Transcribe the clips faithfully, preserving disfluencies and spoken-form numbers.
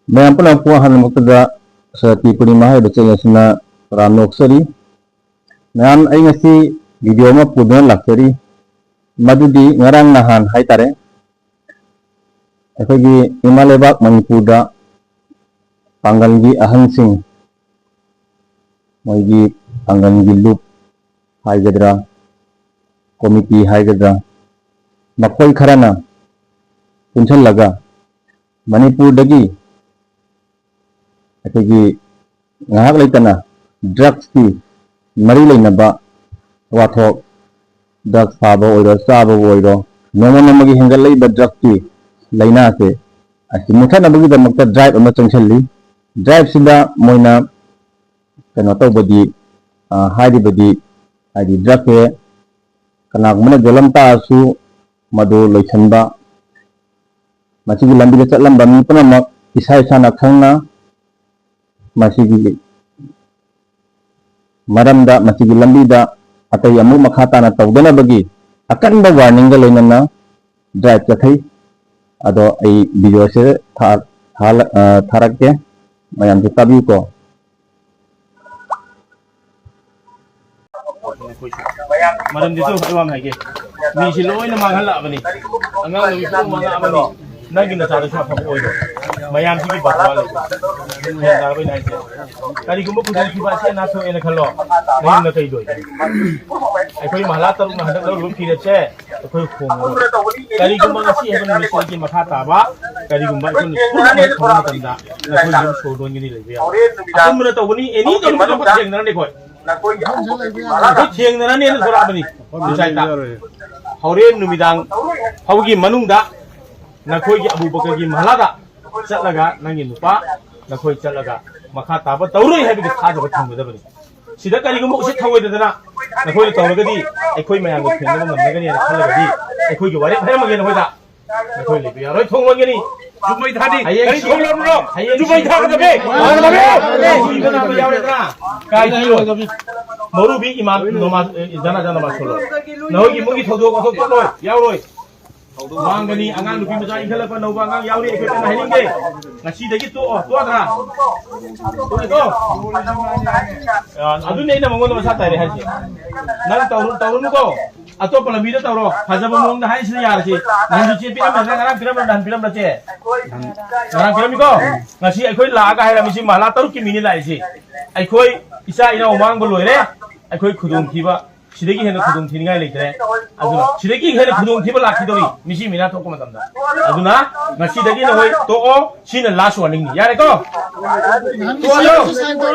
ꯃꯌꯥꯝ ꯄꯨꯝꯅꯃꯛꯄꯨ ꯑꯍꯥꯟꯕꯃꯛꯇꯗ ꯁꯔꯇꯤ ꯄꯨꯔꯅꯤꯃꯥ ꯍꯥꯏꯔꯤꯕ ꯆꯌꯦꯠ ꯑꯁꯤꯅ ꯇꯔꯥꯝꯅ ꯑꯣꯛꯆꯔꯤ꯫ ꯃꯌꯥꯝ, ꯑꯩ ꯉꯁꯤ ꯚꯤꯗꯤꯑꯣ ꯑꯃ ꯄꯨꯗꯨꯅ ꯂꯥꯛꯆꯔꯤ꯫ ꯃꯗꯨꯗꯤ ꯉꯔꯥꯡ ꯅꯍꯥꯟ ꯍꯥꯏꯇꯥꯔꯦ, ꯑꯩꯈꯣꯏꯒꯤ ꯏꯃꯥ ꯂꯩꯕꯥꯛ ꯃꯅꯤꯄꯨꯔꯗ ꯄꯥꯡꯒꯜꯒꯤ ꯑꯍꯟꯁꯤꯡ, ꯃꯣꯏꯒꯤ ꯄꯥꯡꯒꯜꯒꯤ ꯂꯨꯞ ꯍꯥꯏꯒꯗ꯭ꯔꯥ, ꯀꯣꯃꯤꯇꯤ ꯍꯥꯏꯒꯗ꯭ꯔꯥ, ꯃꯈꯣꯏ ꯈꯔꯅ ꯄꯨꯟꯁꯤꯜꯂꯒ ꯃꯅꯤꯄꯨꯔꯗꯒꯤ ꯑꯩꯈꯣꯏꯒꯤ ꯉꯥꯏꯍꯥꯛ ꯂꯩꯇꯅ ꯗ꯭ꯔꯛꯁꯀꯤ ꯃꯔꯤ ꯂꯩꯅꯕ ꯋꯥꯊꯣꯛ, ꯗ꯭ꯔꯛꯁ ꯐꯥꯕ ꯑꯣꯏꯔꯣ, ꯆꯥꯕꯕꯨ ꯑꯣꯏꯔꯣ, ꯅꯣꯡꯃ ꯅꯣꯡꯃꯒꯤ ꯍꯦꯟꯒꯠꯂꯛꯏꯕ ꯗ꯭ꯔꯛꯁꯀꯤ ꯂꯥꯏꯅꯥꯁꯦ ꯑꯁꯤ ꯃꯨꯊꯠꯅꯕꯒꯤꯗꯃꯛꯇ ꯗ꯭ꯔꯥꯏꯕ ꯑꯃ ꯆꯪꯁꯤꯜꯂꯤ꯫ ꯗ꯭ꯔꯥꯏꯕꯁꯤꯗ ꯃꯣꯏꯅ ꯀꯩꯅꯣ ꯇꯧꯕꯗꯤ, ꯑ, ꯍꯥꯏꯔꯤꯕꯗꯤ, ꯍꯥꯏꯗꯤ ꯗ꯭ꯔꯛꯁꯦ ꯀꯅꯥꯒꯨꯝꯕꯅ ꯌꯣꯜꯂꯝ ꯇꯥꯔꯁꯨ ꯃꯗꯨ ꯂꯣꯏꯁꯤꯟꯕ, ꯃꯁꯤꯒꯤ ꯂꯝꯕꯤꯗ ꯆꯠꯂꯝꯕ ꯃꯤ ꯄꯨꯝꯅꯃꯛ ꯏꯁꯥ ꯏꯁꯥꯅ ꯈꯪꯅ ꯃꯁꯤꯒꯤ ꯃꯔꯝꯗ, ꯃꯁꯤꯒꯤ ꯂꯝꯕꯤꯗ ꯑꯇꯩ ꯑꯃꯨꯛ ꯃꯈꯥ ꯇꯥꯅ ꯇꯧꯗꯅꯕꯒꯤ ꯑꯀꯟꯕ ꯋꯥꯔꯅꯤꯡꯒ ꯂꯣꯏꯅꯅ ꯗ꯭ꯔꯥꯏꯕ ꯆꯠꯊꯩ꯫ ꯑꯗꯣ ꯑꯩ ꯚꯤꯗꯤꯑꯣꯁꯦ ꯊꯥ-, ꯊꯥꯍꯜꯂ-, ꯑ, ꯊꯥꯔꯛꯀꯦ, ꯃꯌꯥꯝꯁꯨ ꯇꯥꯕꯤꯌꯨꯀꯣ꯫ ꯃꯔꯝꯗꯤ ꯇꯨ ꯑꯩ ꯋꯥ ꯑꯃ ꯍꯥꯏꯒꯦ꯫ ꯃꯤꯁꯤ ꯂꯣꯏꯅ ꯃꯥꯡꯍꯜꯂꯛꯑꯕꯅꯤ꯫ ꯑꯉꯥꯡ ꯅꯨꯕꯤ ꯄꯨꯝꯅꯃꯛ ꯃꯥꯡꯉꯛꯑꯕꯅꯤ꯫ ꯅꯪꯒꯤ ꯅꯆꯥꯗꯁꯨ ꯑꯐꯕ ꯑꯣꯏꯔꯣꯏ꯫ ꯃꯌꯥꯝꯁꯤꯒꯤ ꯕꯥꯕꯥ ꯂꯩ꯫ ꯒ꯭ꯌꯥꯟ ꯇꯥꯔꯕ ꯑꯩꯅ ꯍꯥꯏꯁꯦ? ꯀꯔꯤꯒꯨꯝꯕ ꯈꯨꯗꯣꯡꯊꯤꯕ ꯑꯁꯤ ꯑꯅꯥ ꯊꯣꯛꯑꯦꯅ ꯈꯜꯂꯣ, ꯅꯌꯨꯝꯗ ꯀꯩꯗꯣꯏ? ꯑꯩꯈꯣꯏ ꯃꯍꯂꯥ ꯇꯔꯨꯛꯅ ꯍꯟꯗꯛ ꯂꯧꯔꯤꯕ ꯐꯤꯔꯦꯞꯁꯦ ꯑꯩꯈꯣꯏ ꯈꯣꯡꯉꯔꯣꯏ꯫ ꯀꯔꯤꯒꯨꯝꯕ ꯉꯁꯤ ꯍꯥꯏꯕ ꯅꯨꯃꯤꯠꯁꯤꯗꯒꯤ ꯃꯈꯥ ꯇꯥꯕ ꯀꯔꯤꯒꯨꯝꯕ ꯑꯩꯈꯣꯏꯅ ꯄꯨꯝꯅꯃꯛ ꯍꯦꯛ ꯐꯪꯕ ꯃꯇꯝꯗ ꯅꯈꯣꯏ ꯌꯨꯝ ꯁꯣꯔꯣꯛ ꯂꯣꯟꯒꯅꯤ ꯂꯩꯕ ꯌꯥꯔꯣꯏ꯫ ꯑꯆꯨꯝꯕꯅ ꯇꯧꯒꯅꯤ, ꯑꯦꯅꯤ ꯇꯧꯔꯒ ꯊꯦꯡꯅꯔꯅꯤ ꯑꯩꯈꯣꯏ꯫ ꯑꯩꯈꯣꯏ ꯊꯦꯡꯅꯔꯅꯤꯅ ꯊꯣꯔꯛꯑꯕꯅꯤ꯫ ꯉꯁꯥꯏꯗ ꯍꯣꯔꯦꯟ ꯅꯨꯃꯤꯗꯥꯡ ꯐꯥꯎꯒꯤ ꯃꯅꯨꯡꯗ ꯅꯈꯣꯏꯒꯤ ꯑꯕꯨꯕꯀꯔꯒꯤ ꯃꯍꯂꯥꯗ ꯆꯠꯂꯒ ꯅꯪꯒꯤ ꯅꯨꯄꯥ ꯅꯈꯣꯏ ꯆꯠꯂꯒ ꯃꯈꯥ ꯇꯥꯕ ꯇꯧꯔꯣꯏ ꯍꯥꯏꯕꯒꯤ ꯊꯥꯖꯕ ꯊꯝꯒꯗꯕꯅꯤ꯫ ꯁꯤꯗ ꯀꯔꯤꯒꯨꯝꯕ ꯎꯁꯤꯠ ꯊꯑꯣꯏꯗꯗꯅ ꯅꯈꯣꯏꯅ ꯇꯧꯔꯒꯗꯤ ꯑꯩꯈꯣꯏ ꯃꯌꯥꯝꯒ ꯊꯦꯡꯅꯕ ꯉꯝꯅꯒꯅꯤꯅ ꯈꯜꯂꯒꯗꯤ ꯑꯩꯈꯣꯏꯒꯤ ꯋꯥꯔꯦꯞ ꯍꯥꯏꯔꯝꯃꯒꯦ ꯅꯈꯣꯏꯗ꯫ ꯅꯈꯣꯏ ꯂꯩꯕ ꯌꯥꯔꯣꯏ, ꯊꯣꯡ ꯂꯣꯟꯒꯅꯤ꯫ ꯌꯨꯝꯃꯩ ꯊꯥꯗꯤ ꯍꯌꯦꯡ ꯀꯔꯤ ꯊꯣꯡ ꯂꯣꯟꯕꯅꯣ? ꯍꯌꯦꯡ ꯌꯨꯝꯃꯩ ꯊꯥꯒꯗꯕꯅꯤ꯫ ꯊꯥꯒꯗꯕꯅꯤ꯫ ꯍꯨꯏꯗ ꯅꯥꯕ ꯌꯥꯎꯔꯦꯗꯅ? ꯀꯥꯏ ꯊꯤꯔꯣꯏ? ꯃꯧꯔꯨꯕꯤ ꯏꯃꯥ ꯅꯃꯥꯖ, ꯑꯦ, ꯖꯅꯥꯖꯥ ꯅꯃꯥꯖ ꯁꯣꯜꯂꯣꯏ꯫ ꯅꯈꯣꯏꯒꯤ ꯏꯃꯨꯡꯒꯤ ꯊꯧꯗꯣꯛ ꯋꯥꯊꯣꯛ ꯆꯠꯂꯣꯏ, ꯌꯥꯎꯔꯣꯏ꯫ ꯃꯥꯡꯒꯅꯤ꯫ ꯑꯉꯥꯡ ꯅꯨꯄꯤ ꯃꯆꯥ ꯏꯟꯈꯠꯂꯛꯄ ꯅꯧꯕ ꯑꯉꯥꯡ ꯌꯥꯎꯔꯤ, ꯑꯩꯈꯣꯏ ꯀꯟꯅ ꯍꯥꯏꯅꯤꯡꯗꯦ꯫ ꯉꯁꯤꯗꯒꯤ ꯇꯣꯛꯑꯣ, ꯇꯣꯛꯑꯗ꯭ꯔꯥ? ꯇꯣꯛꯑꯦꯀꯣ? ꯑ, ꯑꯗꯨꯅꯦ ꯑꯩꯅ ꯃꯉꯣꯟꯗ ꯃꯁꯥ ꯇꯥꯏꯔꯦ ꯍꯥꯏꯁꯦ꯫ ꯅꯪ ꯇꯧꯔꯨ-, ꯇꯧꯔꯨꯅꯨꯀꯣ꯫ ꯑꯇꯣꯞꯄ ꯂꯝꯕꯤꯗ ꯇꯧꯔꯣ꯫ ꯐꯖꯕ ꯃꯑꯣꯡꯗ ꯍꯥꯏꯁꯤꯅ ꯌꯥꯔꯁꯤ꯫ ꯅꯍꯥꯟꯁꯨ ꯆꯦ ꯄꯤꯔꯝꯃꯦ, ꯅꯪ ꯉꯔꯥꯡ ꯄꯤꯔꯝꯕ꯭ꯔꯥ, ꯅꯍꯥꯟ ꯄꯤꯔꯝꯕ꯭ꯔꯥ ꯆꯦ? ꯉꯔꯥꯡ ꯄꯤꯔꯝꯃꯤꯀꯣ? ꯉꯁꯤ ꯑꯩꯈꯣꯏ ꯂꯥꯛꯑꯒ ꯍꯥꯏꯔꯝꯃꯤꯁꯤ ꯃꯍꯂꯥ ꯇꯔꯨꯛꯀꯤ ꯃꯤꯅꯤ ꯂꯥꯛꯏꯁꯤ꯫ ꯑꯩꯈꯣꯏ ꯏꯆꯥ ꯏꯅꯥꯎ ꯃꯥꯡꯕ ꯂꯣꯏꯔꯦ꯫ ꯑꯩꯈꯣꯏ ꯈꯨꯗꯣꯡꯊꯤꯕ ꯁꯤꯗꯒꯤ ꯍꯦꯟꯅ ꯈꯨꯗꯣꯡ ꯊꯤꯅꯤꯡꯉꯥꯏ ꯂꯩꯇ꯭ꯔꯦ꯫ ꯑꯗꯨꯅ ꯁꯤꯗꯒꯤ ꯍꯦꯟꯅ ꯈꯨꯗꯣꯡꯊꯤꯕ ꯂꯥꯛꯈꯤꯗꯧꯔꯤ ꯃꯤꯁꯤ ꯃꯤꯅꯥ ꯊꯣꯛꯄ ꯃꯇꯝꯗ꯫ ꯑꯗꯨꯅ ꯉꯁꯤꯗꯒꯤ ꯅꯈꯣꯏ ꯇꯣꯛꯑꯣ, ꯁꯤꯅ last warningꯅꯤ꯫ ꯌꯥꯔꯦꯀꯣ? ꯇꯣꯛꯑꯣ꯫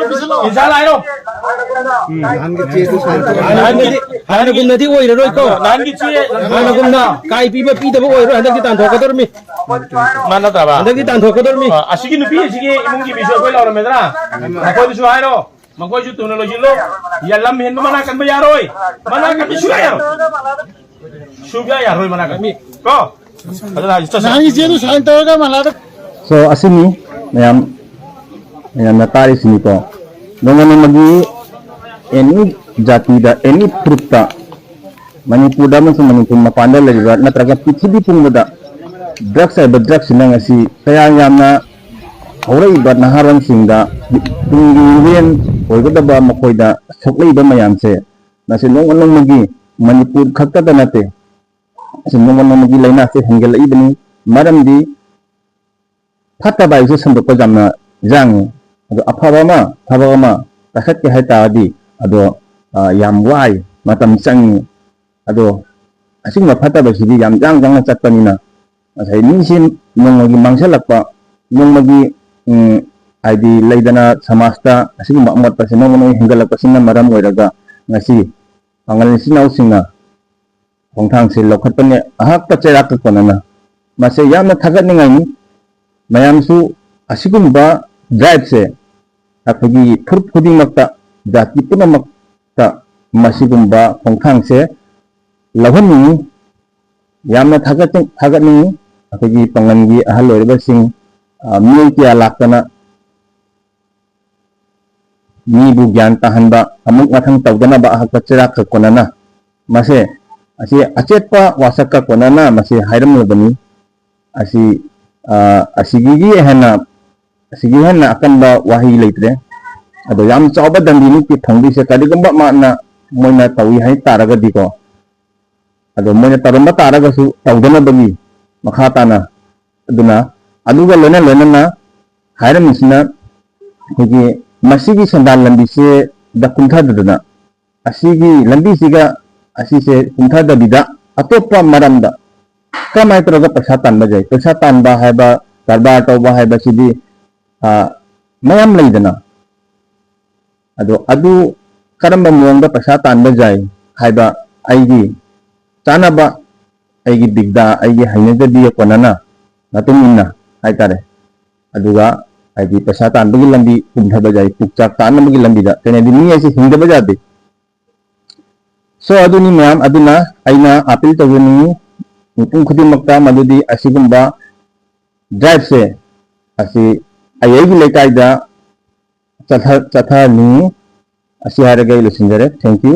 ꯏꯟꯁꯥ ꯂꯥꯛꯑꯣ꯫ ꯅꯍꯥꯟꯒꯤ ꯆꯦ ꯍꯥꯟꯅꯒꯨꯝꯅꯗꯤ ꯑꯣꯏꯔꯔꯣꯏꯀꯣ꯫ ꯅꯍꯥꯟꯒꯤ ꯆꯦ ꯍꯥꯟꯅꯒꯨꯝꯅ ꯀꯥꯏ ꯄꯤꯕ ꯄꯤꯗꯕ ꯑꯣꯏꯔꯣꯏ꯫ ꯍꯟꯗꯛꯇꯤ ꯇꯥꯟꯊꯣꯛꯀꯗꯧꯔꯃꯤ꯫ ꯃꯥꯟꯅꯗꯕ꯫ ꯍꯟꯗꯛꯇꯤ ꯇꯥꯟꯊꯣꯛꯀꯗꯧꯔꯃꯤ꯫ ꯑ, ꯑꯁꯤꯒꯤ ꯅꯨꯄꯤ ꯑꯁꯤꯒꯤ ꯏꯃꯨꯡꯒꯤ ꯃꯤꯁꯨ ꯑꯩꯈꯣꯏ ꯂꯥꯎꯔꯝꯃꯦꯗꯅ? ꯃꯈꯣꯏꯗꯁꯨ ꯍꯥꯏꯔꯣ꯫ ꯃꯈꯣꯏꯁꯨ ꯊꯨꯅ ꯂꯣꯏꯁꯤꯜꯂꯨ꯫ ꯌꯥ-, ꯂꯝ ꯍꯦꯟꯕ ꯃꯅꯥ ꯀꯟꯕ ꯌꯥꯔꯣꯏ꯫ ꯃꯅꯥ ꯀꯟꯕ ꯁꯨꯡꯌꯥ ꯌꯥꯔꯣꯏ꯫ ꯁꯨꯡꯌꯥ ꯌꯥꯔꯣꯏ ꯃꯅꯥ ꯀꯟꯕ꯫ ꯀꯣ? ꯑꯗꯨꯅ ꯍꯧꯖꯤꯛ ꯆꯠꯁꯤ꯫ ꯅꯍꯥꯟꯒꯤ ꯆꯦꯗꯨ sign ꯇꯧꯔꯒ ꯃꯂꯥꯗ꯫ So, ꯑꯁꯤꯅꯤ ꯃꯌꯥꯝ, ꯃꯌꯥꯝꯅ ꯇꯥꯔꯤꯁꯤꯅꯤꯀꯣ꯫ ꯅꯣꯡꯃ ꯅꯣꯡꯃꯒꯤ any ꯖꯥꯇꯤꯗ, any ꯐꯨꯔꯨꯞꯇ, ꯃꯅꯤꯄꯨꯔꯗ ꯑꯃꯁꯨꯡ ꯃꯅꯤꯄꯨꯔ ꯃꯄꯥꯟꯗ ꯂꯩꯔꯤꯕ ꯅꯠꯇ꯭ꯔꯒ ꯄ꯭ꯔꯤꯊꯤꯕꯤ ꯄꯨꯝꯕꯗ drugs ꯍꯥꯏꯕ drugꯁꯤꯅ ꯉꯁꯤ ꯀꯌꯥ ꯌꯥꯝꯅ ꯍꯧꯔꯛꯏꯕ ꯅꯍꯥꯔꯣꯜꯁꯤꯡꯗ, ꯇꯨꯡꯒꯤ ꯃꯤꯔꯦꯟ ꯑꯣꯏꯒꯗꯕ ꯃꯈꯣꯏꯗ ꯁꯣꯛꯂꯛꯏꯕ ꯃꯌꯥꯝꯁꯦ, ꯃꯁꯤ ꯅꯣꯡꯃ ꯅꯣꯡꯃꯒꯤ ꯃꯅꯤꯄꯨꯔ ꯈꯛꯇꯗ ꯅꯠꯇꯦ, ꯃꯁꯤ ꯅꯣꯡꯃ ꯅꯣꯡꯃꯒꯤ ꯂꯥꯏꯅꯥꯁꯦ ꯍꯦꯟꯒꯠꯂꯛꯏꯕꯅꯤ꯫ ꯃꯔꯝꯗꯤ ꯐꯠꯇꯕ ꯍꯥꯏꯕꯁꯤ ꯁꯟꯗꯣꯛꯄ ꯌꯥꯝꯅ ꯌꯥꯡꯉꯤ꯫ ꯑꯗꯣ ꯑꯐꯕ ꯑꯃ, ꯊꯕꯛ ꯑꯃ ꯄꯥꯏꯈꯠꯀꯦ ꯍꯥꯏ ꯇꯥꯔꯗꯤ, ꯑꯗꯣ, ꯑ, ꯌꯥꯝ ꯋꯥꯏ, ꯃꯇꯝ ꯆꯪꯉꯤ꯫ ꯑꯗꯣ ꯑꯁꯤꯒꯨꯝꯕ ꯐꯠꯇꯕꯁꯤꯗꯤ ꯌꯥꯝ ꯌꯥꯡ ꯌꯥꯡꯅ ꯆꯠꯄꯅꯤꯅ, ꯉꯁꯥꯏ ꯃꯤꯁꯦ ꯅꯣꯡꯃꯒꯤ ꯃꯥꯡꯁꯤꯜꯂꯛꯄ, ꯅꯣꯡꯃꯒꯤ, ꯎꯝ, ꯍꯥꯏꯗꯤ ꯂꯩꯗꯅ ꯁꯃꯥꯖꯇ ꯑꯁꯤꯒꯨꯝꯕ ꯑꯃꯣꯠꯄꯁꯦ ꯅꯣꯡꯃ ꯅꯣꯡꯃ ꯍꯦꯟꯒꯠꯂꯛꯄꯁꯤꯅ ꯃꯔꯝ ꯑꯣꯏꯔꯒ ꯉꯁꯤ ꯄꯥꯡꯒꯜ ꯏꯆꯤꯟ ꯏꯅꯥꯎꯁꯤꯡꯅ ꯈꯣꯡꯊꯥꯡꯁꯦ ꯂꯧꯈꯠꯄꯅꯦ꯫ ꯑꯍꯥꯛꯄ ꯆꯩꯔꯥꯛꯀ ꯀꯣꯟꯅꯅ ꯃꯁꯦ ꯌꯥꯝꯅ ꯊꯥꯒꯠꯅꯤꯡꯉꯥꯏꯅꯤ꯫ ꯃꯌꯥꯝꯁꯨ ꯑꯁꯤꯒꯨꯝꯕ driveꯁꯦ ꯑꯩꯈꯣꯏꯒꯤ ꯐꯨꯔꯨꯞ ꯈꯨꯗꯤꯡꯃꯛꯇ, ꯖꯥꯇꯤ ꯄꯨꯝꯅꯃꯛꯇ ꯃꯁꯤꯒꯨꯝꯕ ꯈꯣꯡꯊꯥꯡꯁꯦ ꯂꯧꯍꯟꯅꯤꯡꯉꯤ꯫ ꯌꯥꯝꯅ ꯊꯥꯒꯠ-, ꯊꯥꯒꯠꯅꯤꯡꯉꯤ꯫ ꯑꯩꯈꯣꯏꯒꯤ ꯄꯥꯡꯒꯜꯒꯤ ꯑꯍꯜ ꯑꯣꯏꯔꯕꯁꯤꯡ, ꯑ, ꯃꯤꯑꯣꯏ ꯀꯌꯥ ꯂꯥꯛꯇꯅ ꯃꯤꯕꯨ ꯒ꯭ꯌꯥꯟ ꯇꯥꯍꯟꯕ, ꯑꯃꯨꯛ ꯃꯊꯪ ꯇꯧꯗꯅꯕ ꯑꯍꯥꯛꯄ ꯆꯩꯔꯥꯛꯀ ꯀꯣꯟꯅꯅ ꯃꯁꯦ ꯑꯁꯤ ꯑꯆꯦꯠꯄ ꯋꯥꯁꯛꯀ ꯀꯣꯟꯅꯅ ꯃꯁꯤ ꯍꯥꯏꯔꯝꯂꯕꯅꯤ꯫ ꯑꯁꯤ ꯑ, ꯑꯁꯤꯒꯤ ꯍꯦꯟꯅ ꯑꯁꯤꯒꯤ ꯍꯦꯟꯅ ꯑꯀꯟꯕ ꯋꯥꯍꯩ ꯂꯩꯇ꯭ꯔꯦ꯫ ꯑꯗꯣ ꯌꯥꯝ ꯆꯥꯎꯕ ꯗꯟꯗꯤ ꯅꯠꯇꯦ ꯐꯪꯗꯣꯏꯁꯦ, ꯀꯔꯤꯒꯨꯝꯕ ꯃꯥꯅ ꯃꯣꯏꯅ ꯇꯧꯏ ꯍꯥꯏ ꯇꯥꯔꯒꯗꯤꯀꯣ꯫ ꯑꯗꯣ ꯃꯣꯏꯅ ꯇꯧꯔꯝꯕ ꯇꯥꯔꯒꯁꯨ ꯇꯧꯗꯅꯕꯒꯤ ꯃꯈꯥ ꯇꯥꯅ꯫ ꯑꯗꯨꯅ ꯑꯗꯨꯒ ꯂꯣꯏꯅ ꯂꯣꯏꯅꯅ ꯍꯥꯏꯔꯝꯃꯤꯁꯤꯅ ꯑꯩꯈꯣꯏꯒꯤ ꯃꯁꯤꯒꯤ ꯁꯦꯟꯗꯥꯟ ꯂꯝꯕꯤꯁꯦ ꯗ ꯀꯨꯝꯊꯗꯗꯅ ꯑꯁꯤꯒꯤ ꯂꯝꯕꯤꯁꯤꯒ ꯑꯁꯤꯁꯦ ꯀꯨꯝꯊꯗꯕꯤꯗ ꯑꯇꯣꯞꯄ ꯃꯔꯝꯗ ꯀꯃꯥꯏꯅ ꯇꯧꯔꯒ ꯄꯩꯁꯥ ꯇꯥꯟꯕ ꯌꯥꯏ? ꯄꯩꯁꯥ ꯇꯥꯟꯕ ꯍꯥꯏꯕ, ꯀꯔꯕꯥꯔ ꯇꯧꯕ ꯍꯥꯏꯕꯁꯤꯗꯤ, ꯑ, ꯃꯌꯥꯝ ꯂꯩꯗꯅ꯫ ꯑꯗꯣ ꯑꯗꯨ ꯀꯔꯝꯕ ꯃꯑꯣꯡꯗ ꯄꯩꯁꯥ ꯇꯥꯟꯕ ꯌꯥꯏ ꯍꯥꯏꯕ ꯑꯩꯒꯤ ꯆꯥꯅꯕ, ꯑꯩꯒꯤ ꯕꯤꯗ꯭ꯌꯥ, ꯑꯩꯒꯤ ꯍꯩꯅꯖꯕꯤꯒ ꯀꯣꯟꯅꯅ ꯃꯇꯨꯡ ꯏꯟꯅ ꯍꯥꯏꯇꯥꯔꯦ꯫ ꯑꯗꯨꯒ ꯍꯥꯏꯗꯤ ꯄꯩꯁꯥ ꯇꯥꯟꯕꯒꯤ ꯂꯝꯕꯤ ꯀꯨꯝꯊꯕ ꯌꯥꯏ, ꯄꯨꯛꯆꯥꯛ ꯇꯥꯅꯕꯒꯤ ꯂꯝꯕꯤꯗ꯫ ꯀꯩꯅꯣꯗꯤ ꯃꯤ ꯍꯥꯏꯁꯦ ꯍꯤꯡꯗꯕ ꯌꯥꯗꯦ꯫ So ꯑꯗꯨꯅꯤ ꯃꯌꯥꯝ, ꯑꯗꯨꯅ ꯑꯩꯅ ꯑꯥꯄꯤꯜ ꯇꯧꯖꯅꯤꯡꯉꯤ ꯃꯤꯄꯨꯝ ꯈꯨꯗꯤꯡꯃꯛꯇ, ꯃꯗꯨꯗꯤ ꯑꯁꯤꯒꯨꯝꯕ ꯗ꯭ꯔꯥꯏꯚꯁꯦ ꯑꯁꯤ ꯑꯩ ꯑꯩꯒꯤ ꯂꯩꯀꯥꯏꯗ ꯆꯠꯊ-, ꯆꯠꯊꯍꯟꯅꯤꯡꯉꯤ꯫ ꯑꯁꯤ ꯍꯥꯏꯔꯒ ꯑꯩ ꯂꯣꯏꯁꯤꯟꯖꯔꯦ꯫ Thank you꯫